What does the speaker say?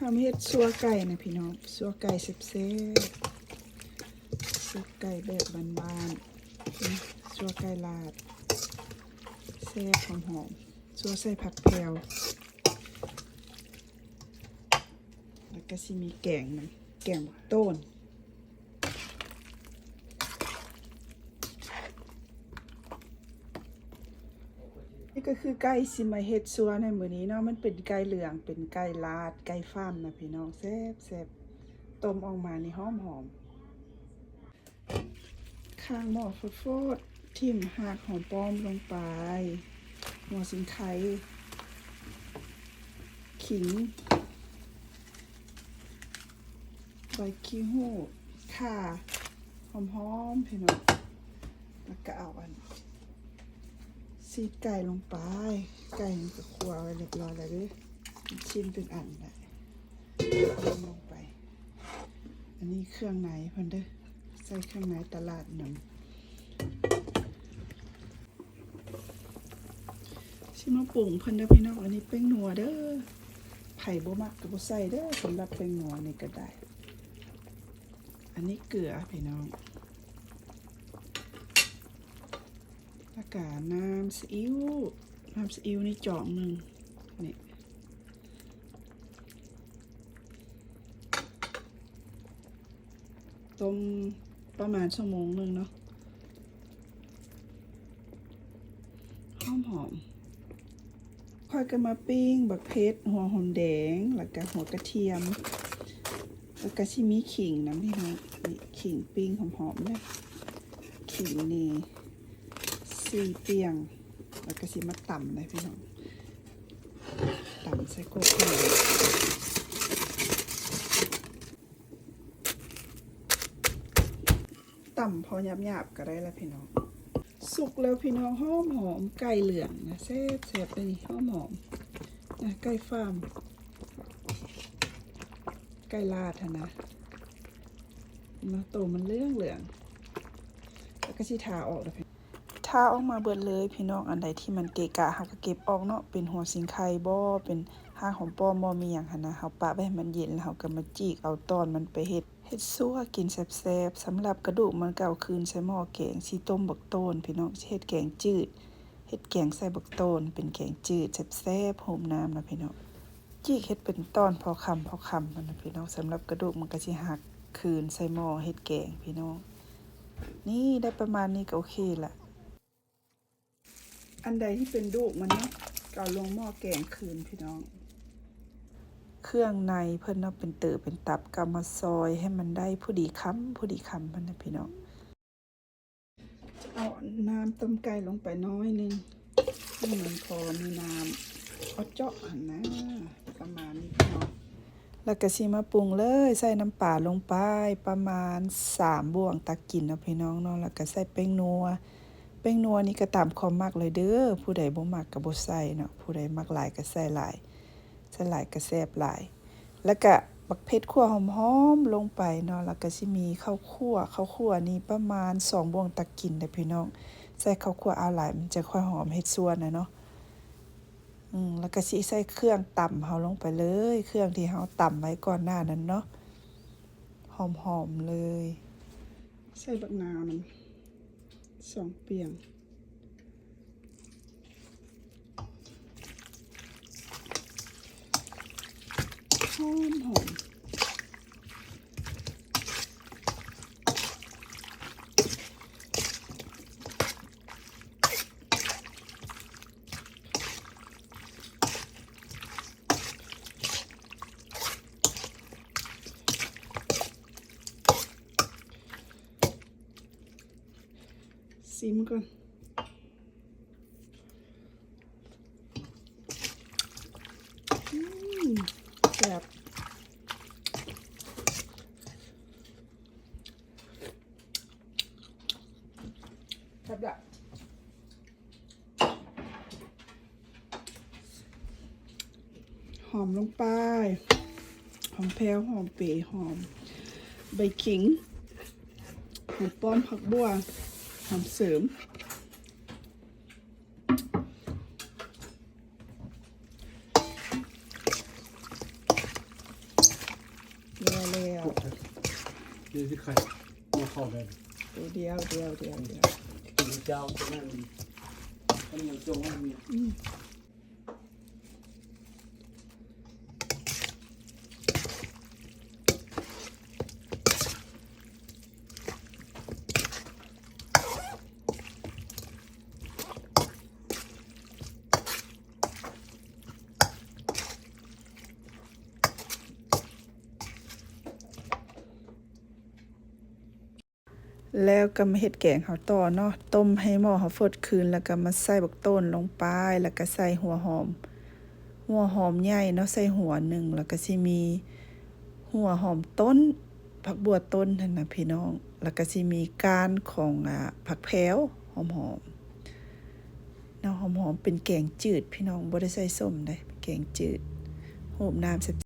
ທຳເຮັດຊົ່ວໄກ່ນະພີ່ນ້ອງ ຊົ່ວໄກ່ແຊບໆ ຊຸບໄກ່ແບບບ້ານໆ ຊົ່ວໄກ່ລາດ ແຊບຫອມໆ ຊົ່ວໃສ່ຜັກແພວ ແລ້ວກະຊິມີແກງນຳ ແກງບັກໂຕນ. ນີ້ກໍຄືໄກ່ຊິມາເຮັດຊົ່ວໃນມື້ນີ້ເນາະ ມັນເປັນໄກ່ເຫຼືອງ ເປັນໄກ່ລາດ ໄກ່ຟາມນະພີ່ນ້ອງ ແຊບໆ ຕົ້ມອອກມານີ້ຫອມໆ. ຂ້າງໝໍ້ຟອດໆ ຖິ້ມຮາກຫອມປ້ອມລົງໄປ ຫົວສີໄຄ ຂີງ ໃບຂີ້ຫູ່ ຂ່າ ຫອມໆ ພີ່ນ້ອງ ແລ້ວກໍເອົາອັນ ຊີດໄກ່ລົງໄປ ໄກ່ມັນກໍຂົ້ວໄວ້ລຽບຮ້ອຍແລ້ວເດ້ ຊິມເປັນອັນໄດ້ ລົງໄປ ອັນນີ້ເຄື່ອງໃນເພິ່ນເດີ້ ໃສ່ເຄື່ອງໃນຕະຫຼາດນຳ. ຊິມາປຸງເພິ່ນເດີ້ພີ່ນ້ອງ ອັນນີ້ແປ້ງນົວເດີ້ ໃຜບໍ່ມັກກໍບໍ່ໃສ່ເດີ້ ສຳລັບແປ້ງນົວນີ້ກໍໄດ້ ອັນນີ້ເກືອພີ່ນ້ອງ ແລ້ວກະນ້ຳຊີອິ້ວ ນ້ຳຊີອິ້ວນີ້ຈອກໜຶ່ງ ນີ້ ຕົ້ມປະມານຊົ່ວໂມງໜຶ່ງເນາະ ຫອມໆ ຂ້ອຍກໍມາປີ້ງບັກເຜັດ ຫົວຫອມແດງ ແລ້ວກະຫົວກະທຽມ ແລ້ວກະຊິມີຂີງນຳພີ່ນ້ອງ ນີ້ ຂີງປີ້ງຫອມໆເດີ້ ຂີງນີ້ສີ່ປ່ຽງ ແລ້ວກະຊິມາຕຳເດີ້ພີ່ນ້ອງ ຕຳໃສ່ໂຄກໄກ່ ຕຳພໍຫຍາບໆກໍໄດ້ລະພີ່ນ້ອງ ສຸກແລ້ວພີ່ນ້ອງ ຫອມໆ ໄກ່ເຫຼືອງນະ ແຊບໆ ເດ້ນີ້ ຫອມໆ ນະ ໄກ່ຟາມ ໄກ່ລາດຫັ້ນນະ ມາໂຕມັນເຫຼືອງໆ ແລ້ວກໍຊິທາອອກລະພີ່ ທາອອກມາເບິດເລີຍພີ່ນ້ອງ ອັນໃດທີ່ມັນເກະກະເຮົາກໍເກັບອອກເນາະ ເປັນຫົວສີໄຄບໍ ເປັນຮາກຫອມປ້ອມບໍ ມີຫຍັງຫັ້ນນະ ເຮົາປະໄວ້ໃຫ້ມັນເຢັນ ແລ້ວເຮົາກໍມາຈີກເອົາຕອນມັນໄປເຮັດ ເຮັດຊົ່ວກິນແຊບໆ ສຳລັບກະດູກມັນກໍເອົາຄືນໃສ່ໝໍ້ແກງ ຊິຕົ້ມບັກໂຕນພີ່ນ້ອງ ຊິເຮັດແກງຈືດ ເຮັດແກງໃສ່ບັກໂຕນ ເປັນແກງຈືດແຊບໆ ໂຮມນ້ຳນະພີ່ນ້ອງ ຈີກເຮັດເປັນຕອນພໍຄຳ ພໍຄຳຫັ້ນນະພີ່ນ້ອງ ສຳລັບກະດູກມັນກໍຊິຫັກຄືນໃສ່ໝໍ້ເຮັດແກງພີ່ນ້ອງ ນີ້ໄດ້ປະມານນີ້ກໍໂອເຄລະ. ອັນໃດທີ່ເປັນດູກມັນເນາະ ກໍເອົາລົງໝໍ້ແກງຄືນພີ່ນ້ອງ ເຄື່ອງໃນເພິ່ນເນາະ ເປັນເຕີເປັນຕັບ ກໍເອົາມາຊອຍໃຫ້ມັນໄດ້ພໍດີຄຳ ພໍດີຄຳຫັ້ນນະພີ່ນ້ອງ ຈະເອົານ້ຳຕົ້ມໄກ່ລົງໄປໜ້ອຍໜຶ່ງ ໃຫ້ມັນພໍມີນ້ຳເຈາະຫັ້ນນະ ປະມານນີ້ເນາະ ແລ້ວກໍຊິມາປຸງເລີຍ ໃສ່ນ້ຳປາລົງໄປປະມານສາມບ່ວງຕັກກິນເນາະພີ່ນ້ອງເນາະ ແລ້ວກໍໃສ່ແປ້ງນົວ ແປ້ງນົວນີ້ກໍຕາມຄວາມມັກເລີຍເດີ້ ຜູ້ໃດບໍ່ມັກກໍບໍ່ໃສ່ເນາະ ຜູ້ໃດມັກຫຼາຍກໍໃສ່ຫຼາຍ ໃສ່ຫຼາຍກໍແຊບຫຼາຍ ແລ້ວກະບັກເຜັດຂົ້ວຫອມໆລົງໄປເນາະ ແລ້ວກະຊິມີເຂົ້າຂົ້ວ ເຂົ້າຂົ້ວນີ້ປະມານສອງບ່ວງຕັກກິນເດີ້ພີ່ນ້ອງ ໃສ່ເຂົ້າຂົ້ວເອົາຫຼາຍມັນຈະຄ່ອຍຫອມເຮັດຊົ່ວນະເນາະ ອືມ ແລ້ວກະຊິໃສ່ເຄື່ອງຕຳເຮົາລົງໄປເລີຍ ເຄື່ອງທີ່ເຮົາຕຳໄວ້ກ່ອນໜ້ານັ້ນເນາະ ຫອມໆເລີຍ ໃສ່ບັກນາວນຳ ສອງປ່ຽງ ຫອມໆ ຊີມກ່ອນ ອືມ ແຊບ ແຊບລະ. ຫອມລົງໄປ ຫອມແພ້ວ ຫອມເປ ຫອມໃບຂີງ ຫອມປ້ອມ ຜັກບົ່ວ ຫອມເສີມ. ເດຊິໄຂ່ມາເຂົ້າໄດ້ ໂຕດຽວ ດຽວ ດຽວ ດຽວ ກິນເຈົ້າຕົວນັ້ນ ອັນນີ້ຈົງໄວ້ນີ້ ອືມ. ແລ້ວກໍມາເຮັດແກງເຮົາຕໍ່ເນາະ ຕົ້ມໃຫ້ໝໍ້ເຮົາຟົດຄືນ ແລ້ວກໍມາໃສ່ບັກໂຕນລົງໄປ ແລ້ວກໍໃສ່ຫົວຫອມ ຫົວຫອມໃຫຍ່ເນາະ ໃສ່ຫົວໜຶ່ງ ແລ້ວກໍຊິມີຫົວຫອມຕົ້ນ ຜັກບົ່ວຕົ້ນຫັ້ນນະພີ່ນ້ອງ ແລ້ວກໍຊິມີກ້ານຂອງ ອາ ຜັກແພວ ຫອມໆ ເນາະ ຫອມໆ ເປັນແກງຈືດພີ່ນ້ອງ ບໍ່ໄດ້ໃສ່ສົ້ມເດ້ ເປັນແກງຈືດ ໂຮບນ້ຳແຊບໆ.